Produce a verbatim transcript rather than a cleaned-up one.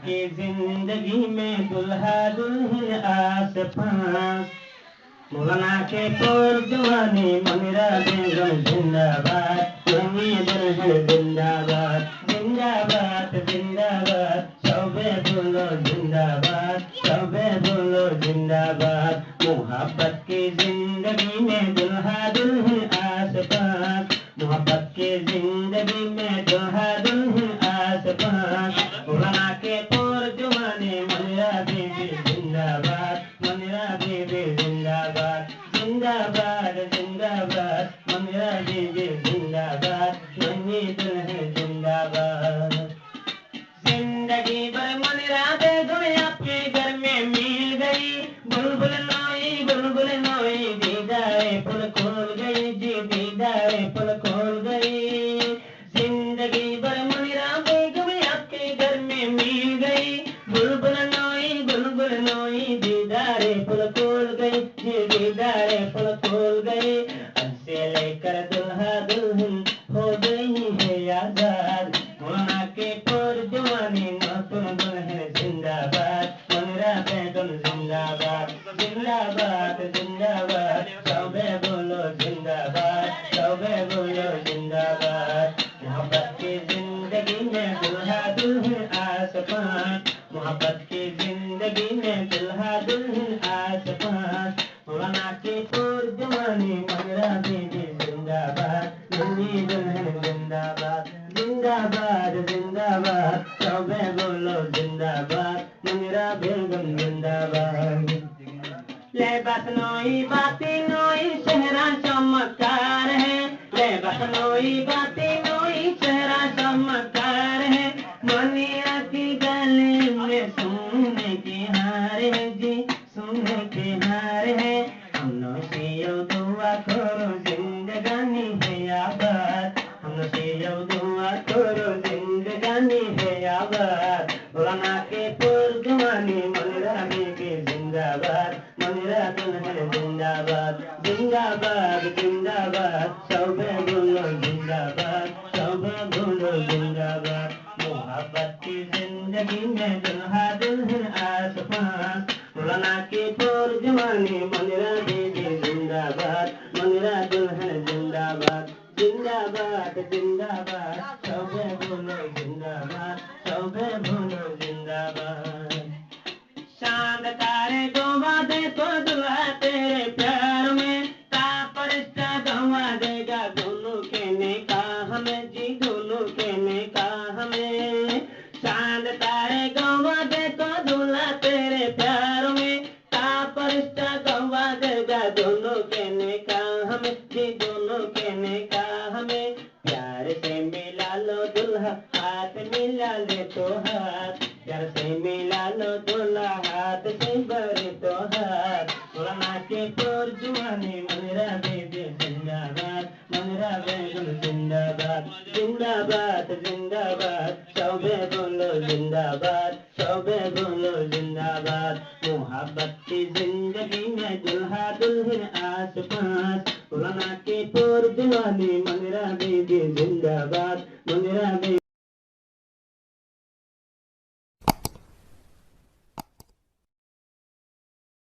کی زندگی میں دولہا دولہن آس پاس، مولانا کے پور جوانی، منیرا بیگم زندہ باد، منی دولہن زندہ باد، زندہ باد، زندہ باد، سبے بولو زندہ باد، سبے بولو زندہ باد۔ محبت کی زندگی میں دولہا دولہن آس پاس، محبت کی زندگی میں دولہا دولہن آس پاس، مولانا کے پور جوانی، منیرا بی بی زندہ باد، منیرا بی بی زندہ باد، زندہ باد، زندہ باد، منیرا بی بی زندہ باد، منی دولہن زندہ باد۔ زندگی بھر منیرا بیگم آپ کے گھر میں مل گئی، بلبل نوئی، بلبل نوئی، دیدار پھول کھول گئی جی، دیدار پھول کھول گئی۔ زندگی بھر منیرا بیگم آپ کے گھر میں مل گئی، بلبل نوئی، بلبل نوئی، دیدار پھول کھول گئی جی، دیدار پھول کھول گئی۔ آج سے لے کر دولہا دولہن ہو گئی ہے آزاد، مولانا کے پور جوانی، نتون دولہن زندہ باد، منیرا بیگم زندہ باد، زندہ باد، زندہ باد، سبے بولو زندہ باد، سبے بولو زندہ باد۔ محبت کی زندگی میں دولہا دولہن آس پاس، محبت کی زندگی میں دولہا دولہن آس پاس، مولانا کے پور جوانی، منیرا بی بی زندہ باد، منی دولہن زندہ باد، زندہ باد، زندہ باد، سبے بولو زندہ باد، منیرا بیگم زندہ باد۔ لباس نوئی، باتی نوئی، چہرہ چمکدار ہے، لباس نوئی، باتی نوئی، چہرہ چمکدار ہے، منیرا کے گلے میں سونے کے ہار ہے جی، سونے کے ہار ہے۔ ہم نوشیو دعا کرو زندگانی ہے آباد، ہم نوشیو دعا کرو زندگانی ہے آباد۔ مولانا کے پور جوانی، منیرا بی بی زندہ باد، منیرا دولہن زندہ باد، زندہ باد، زندہ باد، سبے بولو زندہ باد، سبے بولو زندہ باد۔ محبت کی زندگی میں دولہا دولہن آس پاس، مولانا کے پور جوانی، منیرا بی بی زندہ باد، منیرا دولہن زندہ باد، زندہ باد، زندہ باد، سبے بولو زندہ باد، سبے بولو زندہ باد۔ چاند تارے گواہ، دیکھو دولہا تیرے پیار میں، تا فرشتہ گواہ دے گا دونوں کے نکاح میں جی، دونوں کے نکاح میں۔ چاند تارے گواہ، دیکھو دولہا تیرے پیار میں، تا فرشتہ گواہ دے گا دونوں کے نکاح میں جی، دونوں کے نکاح میں۔ پیار سے ملا لو دولہا، ہاتھ ملا لے تو ہاتھ، پیار سے ملا لو دولہا، ہاتھ سے بھرے تو ہاتھ۔ مولانا کے پور جوانی، منیرا بی بی زندہ باد، منیرا بیگم زندہ باد، زندہ باد، زندہ باد، سبے بولو زندہ باد، سبے بولو زندہ باد۔ محبت کی زندگی میں دولہا دولہن آس پاس، مولانا کے پور جوانی، منیرا بی بی زندہ باد، منیرا بی